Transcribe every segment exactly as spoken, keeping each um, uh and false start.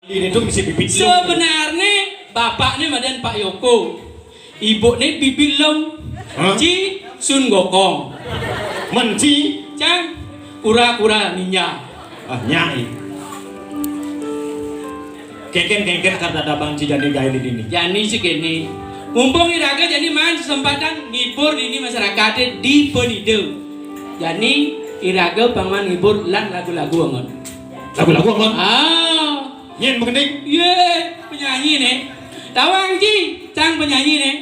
Ini tuh misi bibit. Sebenarnya bapaknya madan Pak Yoko. Ibunya Bibi Long. Hah? Ci Sun Gokong. Men Ci. Cang, kura-kura ninja. Ah, nyai. Kengken, kengken, karena ada Bang Ci jani gaé di sini. Jani sih gini. Mumpung iraga jani man kesempatan ngibur ini masyarakatnya di Penido. Jani iraga pangman ngibur lan lagu-lagu angon. Lagu-lagu angon? Ah. Nyén mengening? Yé, penyanyi nih. Tawang Ci, cang penyanyi nih.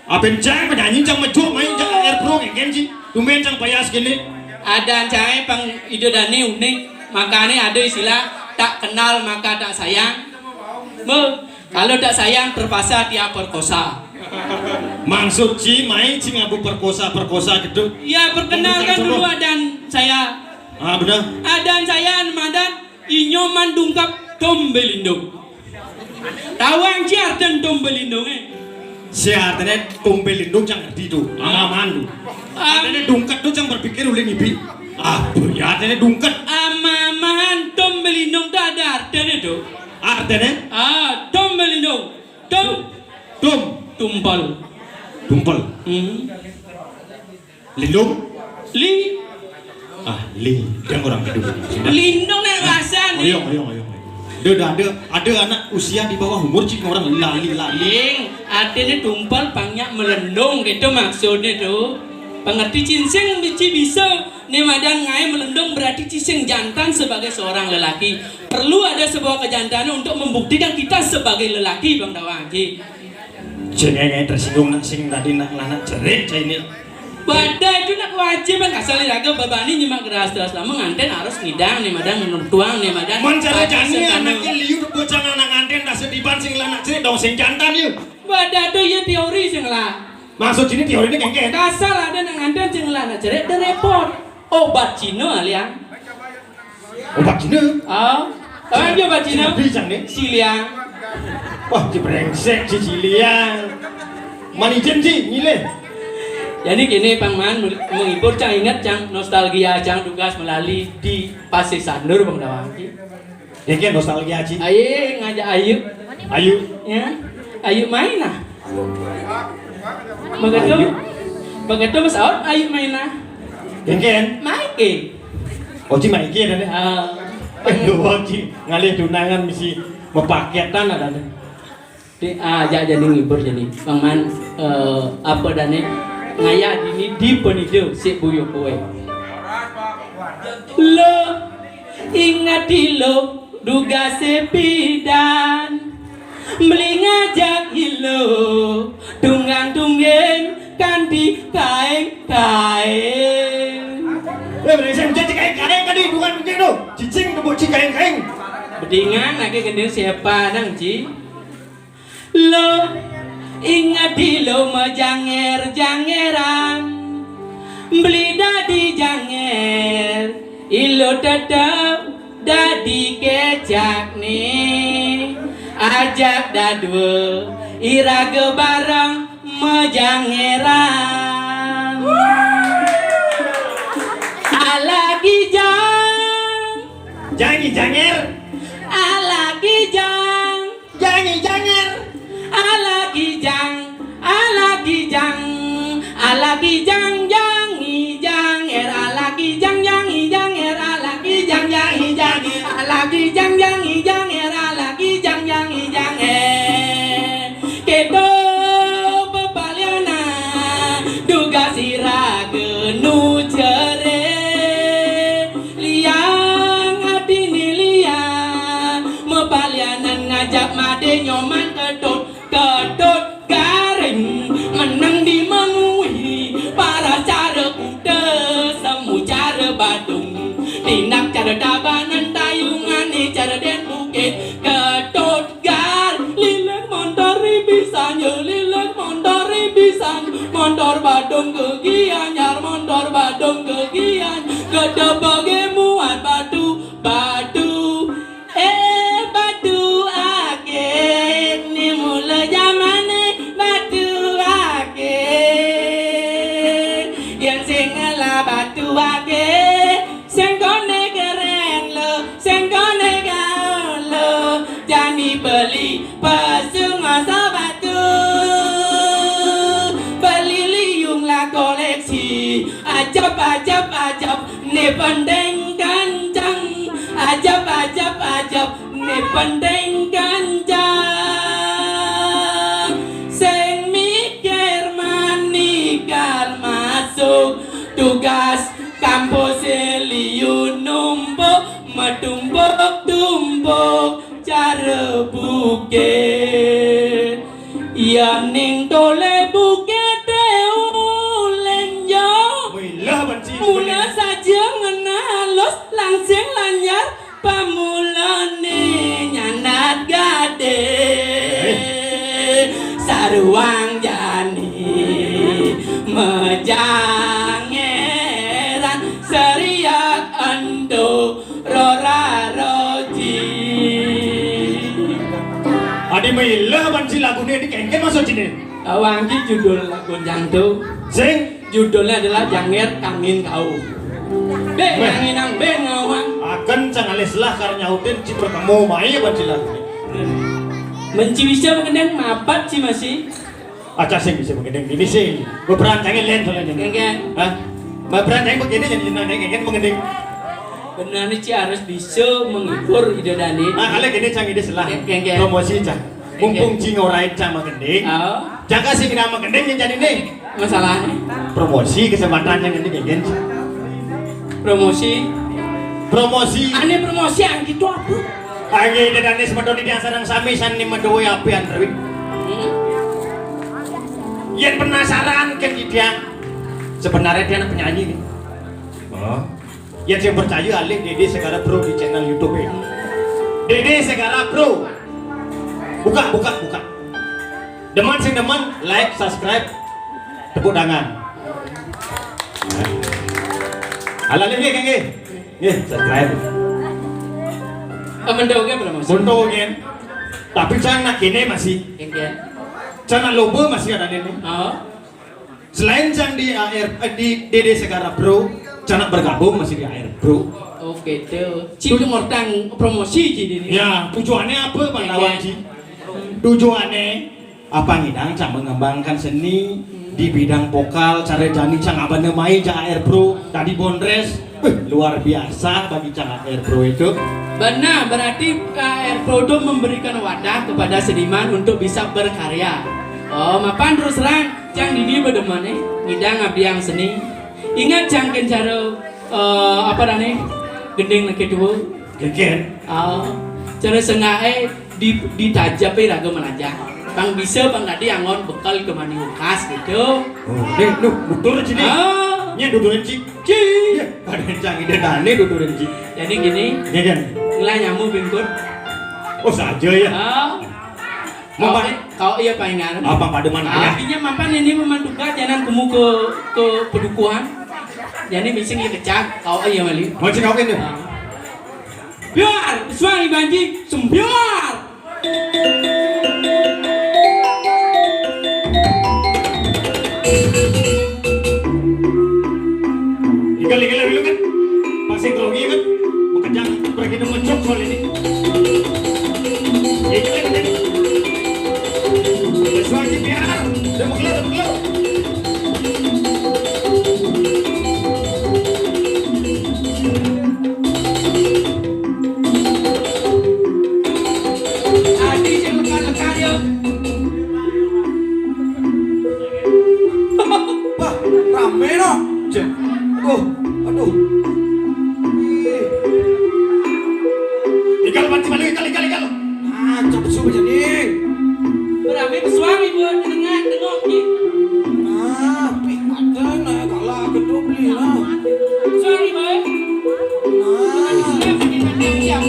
Apin cang penyanyi, cang mejuk main, cang air pro, kengken Ci. Tumben cang payas gini. Ada cai pang ide dani unik. Makanya ada istilah tak kenal maka tak sayang. Be, kalau tak sayang terpaksa dia perkosa. Maksud Ci, main Ci ngabu perkosa, perkosa gitu. Ya, perkenalkan dulu adan saya. Ah, benar. Adan saya madan Inyoman Dungkep Tombelindung. Tawang Ci arten Tombelindung, eh. Si artene Tombelindung cang ngerti tuh. Amaman tuh. Artene dungkep tuh cang berpikir ulin ibi. Ah, ya artene dungkep. Amaman Tombelindung tuh ada artene tuh. Artene? Ah, Tombelindung. Tom. Tom. Tumpal. Tumpal. Hmm. Lindung? Li. Ah, Li. Dia orang kedua. Lindung nek rasan. Oyong, oyong, oyong. Ada, ada, ada, ada anak usia di bawah umur cik orang lali, lali. Ling, artinya tumpal pangnya melendung gitu maksudnya tuh. Pengerti cincin bici bisa. Nih madan ngai melendung berarti cicing jantan sebagai seorang lelaki. Perlu ada sebuah kejantanan untuk membuktikan kita sebagai lelaki, Bang Dawang. Cek ngai tersinggung nak sing tadi nak lanak cerit cai ini. Badai itu nak kewajiban asal iraga babani nyimak geras-geras lama nganten harus ngidang nih madan menurut tuang nih madan. Mun cara jani anaknya liu bocah anak nganten dah sediban sing lanak cerit dong sing jantan liu. Badai itu iya teori sing lah. Maksud ini teori ini kengken. Asal ada nak nganten sing lanak cerit dah repot. Obat Cina aliang. Obat Cina? Ah. Tahu aja obat Cina? Cina pisang nih. Siliang. Wah, si brengsek si Siliang. Manijen sih, nyilih. Jadi gini, Bang Man, menghibur cang ingat cang nostalgia cang tugas melali di Pasir Sandur, Bang Dawang. Ya kan nostalgia Ci. Ayo ngajak Ayu. Ayu. Ya. Ayu main nah. Begitu. Ayu. Begitu Mas Aot Ayu main nah. Ya kan? Main ke. Oci main ke ada. Ah. Eh, lu Oci ngalih tunangan misi mepaketan ada. Di, ah, ja-, jadi ngibur jadi. Bang Man, eh, apa dane ngaya dini di Penido si buyu kue. Lo ingat di lo duga sepidan beli ngajak ilo tunggang tunggeng kanti kaeng kaeng. Eh, berarti saya menjadi kaeng kaeng tadi bukan begitu. Cicing tebuk ci kaeng kaeng. Bedingan lagi kena siapa nang ci? Lo ingat di lo mejanger-jangeran beli dadi janger ilo tetep dadi kecak nih ajak dadua iraga bareng mejangeran alagi jang jangi janger alagi jang Jangi janger. Ala kijang, ala kijang, ala kijang jangi janger, ala kijang jangi janger, ala kijang jangi janger, ala kijang jangi janger, ala kijang jangi janger. Keto pepaliana duga sira genu jere. Liang atine liang, mepalianan ngajak made nyoman ketut, ketut garing, meneng di mengui, para cara kuda, semu cara badung, tindak cara tabanan, tayungane cara den bukit, ketut Gar, lilit montor ribisan, yo lilit montor ribisan, montor badung ke Gianyar, montor badung ke Gianyar, gede bage muat batu, batu, eh batu akik, ni mula jamane batu akik, yang sing ngelah batu akik, sing kone keren lo, sing kone gaul lo, Jani beli pesu ngasa batu, beli liung lah koleksi. Ajab, ajab, ajab, ne penting kancang. Ajab, ajab, ajab, ne penting kancang. Sing mikir manikal masuk tugas kampus liu numpuk, metumpuk-tumpuk cara bukit. Ya ning tole bukit ulenjo. Wih, lah, ban si mula bukit. Saja ngena halus, langsing lanyar, pamulane nyandat gade. Eh. Saruang jani mejangeran, seriak ento rora roji. Adi mailah ban si lagune di kengken masuk sini. Awang ki judul lagu jangtu. Sing. Judulnya adalah Janger Kangin Kau. Be, meh. Kangin nang be ngawang. Akan cang alis lah kar nyautin ci pertemu mai ban si lagune. Menci bisa mengendeng mapat ci masih. Aca sing bisa mengendeng ini sing. Beberan cangin len soalnya. Kengken. Hah? Beberan cangin begini jadi nang kengken mengendeng. Benar nih, ci harus bisa menghibur ida dane. Nah, kalau gini cang ide selah. Kengken. Promosi cang. Mumpung ci ngorai cang mengendeng. Oh. Jaga sing kena mengendeng yang jadi nih. Masalahnya? Promosi kesempatan yang ini kengken. Promosi. Promosi. Ane promosi yang gitu apa? Ayo, ida dane semeton di sareng sami sani medowe api antrewit. Hmm. Yen penasaran kan dia. Sebenarnya dia anak penyanyi nih. Oh. Yen sing percaya alih Dede Segara Bro di channel YouTube ya. Dede Segara Bro. Buka, buka, buka. Demen sing demen, like, subscribe, tepuk tangan. Ala nggih, nggih, nggih. Nggih, subscribe. Eh, mendok ke belum, Mas? Mendok, nggih. Tapi cang nak kene masih. Nggih. Cang nak loba masih ada ini. Oh. Selain cang di A R, eh, di Dede Segara Bro, cang nak bergabung masih di A R Bro. Oh, gitu. Ci ngortang promosi ci dini. Ya, tujuannya apa, Bang Lawan, ci? Tujuannya apa ngidang cang mengembangkan seni di bidang vokal, cara jani cang abana mai ja A R Bro, tadi Bondres. Wih, luar biasa bagi cang A R Bro itu. Benar, berarti A R Bro itu memberikan wadah kepada seniman untuk bisa berkarya. Oh, mapan terus terang, cang dini bedemen eh, ngidang abdi yang seni. Ingat cang ken cara, eh, apa dah nih, gending lagi dua. Keken. Oh, cara sengae di, ditajapi raga melajah. Bang bisa bang tadi angon bekal ke mani ukas gitu. Oh, nih, duh, dudur sini. Ah. Nya dudurin ci. Ci. Iya, ada yang canggih dan aneh dudurin ci. Jadi gini. Iya, Jan. Ngelah nyamu bingkut. Oh, saja ya. Ah. Mau, Pak? Kau iya paingan. Apa pademan ya? Artinya mapan ini memanduka jangan kemu ke, ke pedukuhan. Jadi misi iya kecak. Kau iya mali. Mau cek kau ini. Ah. Biar suami banci sembiar. Igal, igal, igal, kan? Pasti grogi, kan? Makanya pergi nang mencok soal ini. Igal, igal. Suami biar. Dia mau keluar, dia mau keluar. Adi sing lekar-lekar ya. Wah, rame no. Cek. Aduh, aduh. Ih. Igal, panci malu, igal, igal, igal. Ah, cep su jadi. Berame pesuang ibu tengah tengok ki. Ah, pi ada na kalah kedua beli lah. Pesuang ibu. Ah. Siapa yang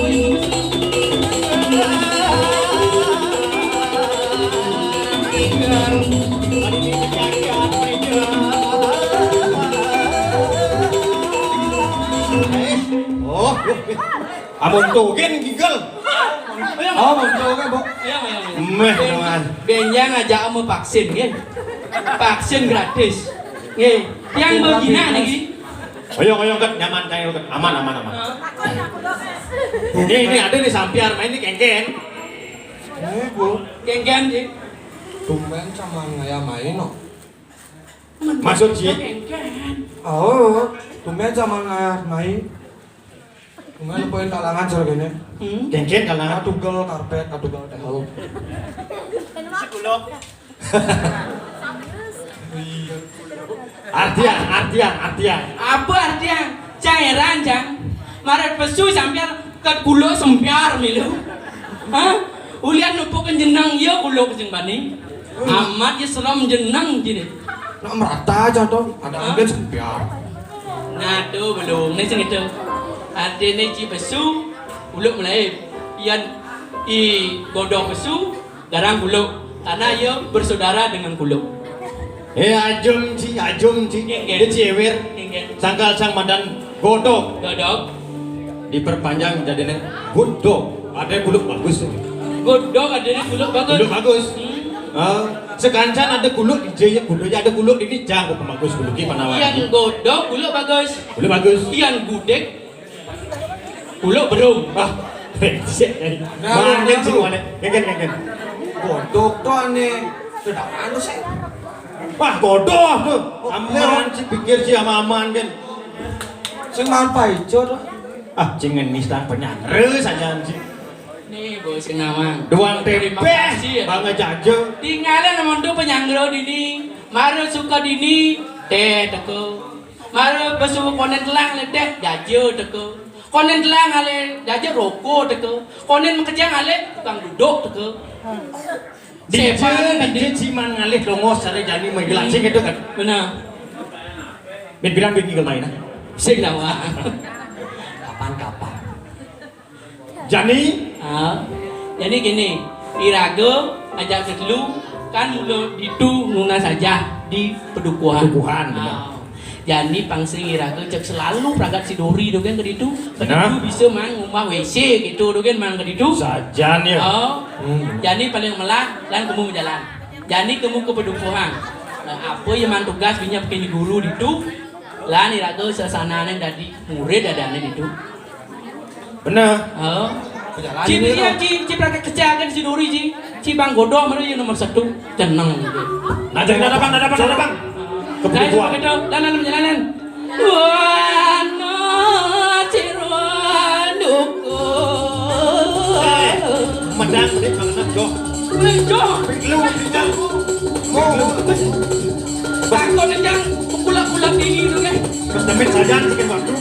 Oh, amun tugen gigel. Amun tugen, Bu. Meh, teman. Benjang aja mau vaksin, ya. Vaksin gratis. Nggih. Yang begina nih. Ayo, ayo, Ket. Nyaman, kayak, Ket. Aman, aman, aman. Ini, ini ada nih sampiar main nih, kengken. Ini, Bu. Kéngkén, Ji. Tumben sampun ngayah mai, no. Maksud, Ji? Kéngkén. Oh, tumben sampun ngayah mai. Tumben nepukin kalangan sore kéné. Hmm? Kéngkén kalangan. Katugel karpét, katugel téhel. Artian, artian, artian. Apa artian? Cang héran, Cang. Mara pesu sampiar kat guluk sempiar milu. Hah? Ulian nupukin jeneng ia guluk sing bani. Amat ia serem jeneng jini. Nak merata aja tuh, ada angin sempiar. Nah, tuh belum. Nih sing itu. Artinya ci pesu, guluk mulai. Ian i godok pesu, garang guluk. Karena ia bersaudara dengan guluk. Eh, ajum ci, ajum ci. Nggih, nggih. Dia ci éwér. Nggih, nggih. Sangkal sang madan godok. Godok. Diperpanjang jadinya godok. Ada guluk bagus. Godok ada guluk bagus. Guluk bagus. Hmm. Ah, sekancan ada guluk di jaya guluk ya ada guluk ini jago pemagus guluk ki panawan. Yang godok guluk bagus. Guluk bagus. Yang gudeg guluk berung. Ah, brengsek. Nah, mangkin lu, sing lu. Wané. Ngeken, ngeken. Godok to ané. Sudah anu sih. Wah, godok tuh. Oh, aman bener. Si pikir si aman-aman kan. Sing mangan paijo to. Ah, cing ngenis tang penyangre saja sih. Nih, Bos Kenawang. Duang terima kasih ya. Bangga jaja. Tinggalin monto penyangre dini. Mara suka dini, téh teko. Mara besu konen telang le téh, jaja teko. Konen telang ale jaja roko teko. Konen makejang ale tukang duduk teko. Dija, sepan dija tadi. Ciman ngalih dongos cara jani menggelasing itu kan. Benar. Bin bilang bin ngigel main, ah. Sing nawa. Kapan-kapan. Jani? Ah, jadi gini, iraga ajak ketelu kan mula ditu nunas aja di pedukuhan. Pedukuhan, benar. Ah, jani pang sing iraga cek selalu pragat si Dori tu kan ke ditu. Ke ditu bisa mang ngumah W C gitu tu kan mang ke ditu. Sajan ya. Oh. Hmm. Jani paling melah lan kemu berjalan. Jani kemu ke pedukuhan. Nah, apa yang mang tugas binya pakai guru ditu? Lan iraga sasana nang dadi murid adane ditu. Bener. Oh. Ci, ci, ci, ci, pragat kecil kan si Dori, ci. Ci bang godong mana yang nomor satu. Jeneng. Nah, jadi ada bang, ada bang, ada bang. Saya suka gitu. Dan dalam jalanan. Wana sira duka. Medang, medang, medang, doh. Doh. Lu, lu. Takut, Jang. Kulak-kulak dini tu, kan. Terus demit saja, bikin waktu.